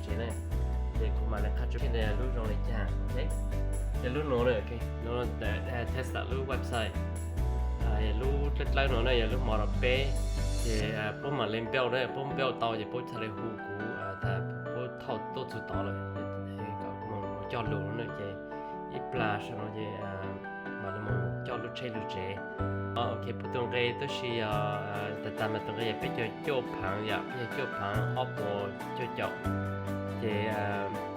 tsev na. Ces kuv mam li qha tso lub zoo li cas. Ces lub nuav na, Tesla lub website, lub dlawb dlawb no na yog lub model peb. Ces puab mam li build na, puab build tau ces puab txhaj li hu kuv tas puab thauj tuaj txug tod lawm, kom mus coj lug no na. Ces ib plag sau no ces mam li mus coj lub tsheb lug tsev. Ok, puab tus nqe tab sis yog tag tag mas tus nqe yog peb caug cuaj phaav yom, peb caug cuaj phaav ob puas cuaj caum. Ces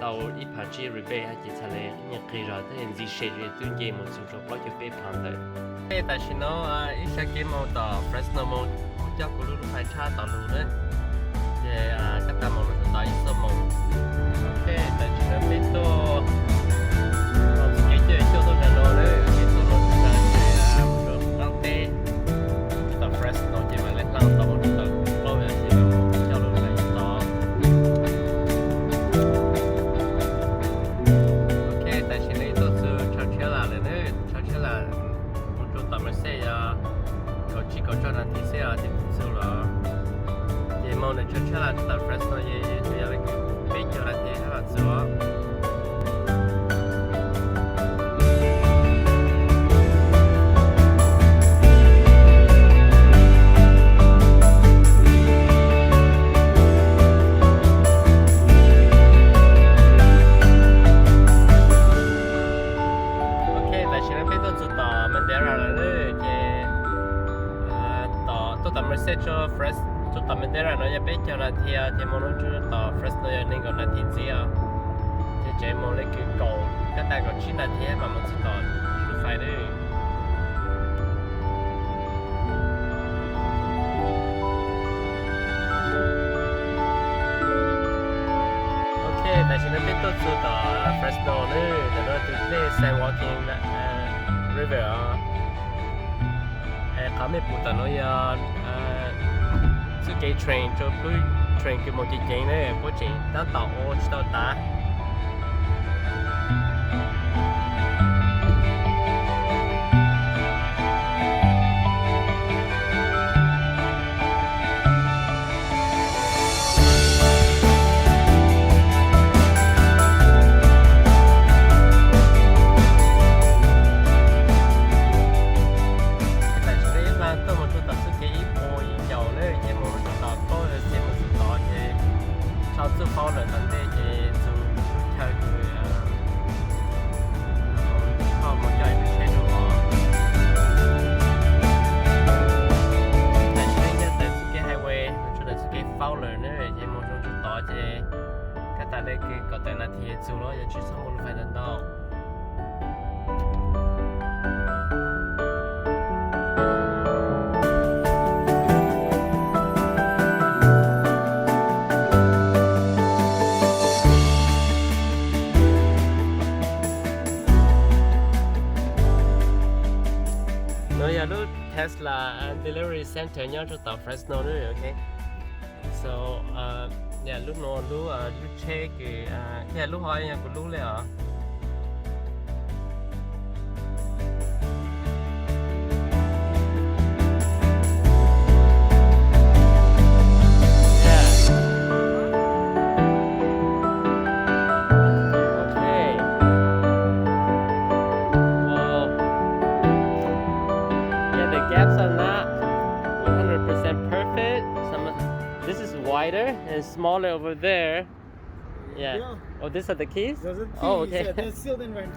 tau ib phaav tsib rebate hab ces txhaj li nqis zog, tab sis ntxiv sem twb nce mus txug rua plaub caug peb phaav ntawd. Tam sim no ib sab kev moog tom Fresno moog, coj kuv lub lub hais tshab tom lug na. Ces kab tas moog rua tom ib xuab moos. Ok, tam sim no peb tuaj, kev coj cuaj tuaj nram no na, kev tuaj no tas ces mus rua qaab teb, rua tom Fresno ces mam li hla tau mus rua tom plaub caug peb phaav coj lug lawm tod. Ok, tam sim no tuaj txug Church Hill lawm na, Church Hill mus rua tom Merced yog kaum tsib kaum rau nas this xwb os ces txug lawm. Ces moog ntawm Church Hill rua tom Fresno ces yog le peb caug nas this hab los txug os. Ok, tam sim no peb tuaj txug tom Madera lawm na, ces tuaj tom Merced rua Fres, tuaj tom Madera no yog peb caug nas this, ces moog rua tom Fresno yog neeg nkaum nas this ntxiv os. Ces tseem moog le kws kaum, kab tas kaum tsib nas this mam moog txug tom lub fais na. Ok, tam sim no peb tuaj txug tom Fresno na, ntawm no tus dlej San Joaquin River os. Qhov mej pum tom no yog txuj kev train rua lub train kws moog ceev ceev na, puab tseem taab tom ua tsis tau tav. Tam sim no ib plag tuaj mus rua tom txuj kev ib puas yim caum na, ces moog rua tom plaub caug xya moos txug tod ces sau txuj paub lawm tom ntej ces txug lub chaw kws koj moog coj lub tsheb rua os. Tam sim no nyob ntawm txuj kev highway mus rua ntawm txuj kev faub lawm na, ces moog rua txug tod ces kab tas le kws kaum tawm nas this txug los yog tsis txhob ua lub fais ntau ntau. No yog lub Tesla delivery center nyob rua tom Fresno na, ok. So, yog lub no lub, lub tsheb kws, yog lub hov yog kuv lub le os. Yeah. Okay. Well, yeah, the gaps are not one hundred percent perfect. Some, this is wider and smaller over there. Yeah. Yeah. Oh, these are the keys? Those are the keys. Oh, okay. Yeah, they're sealed in right now.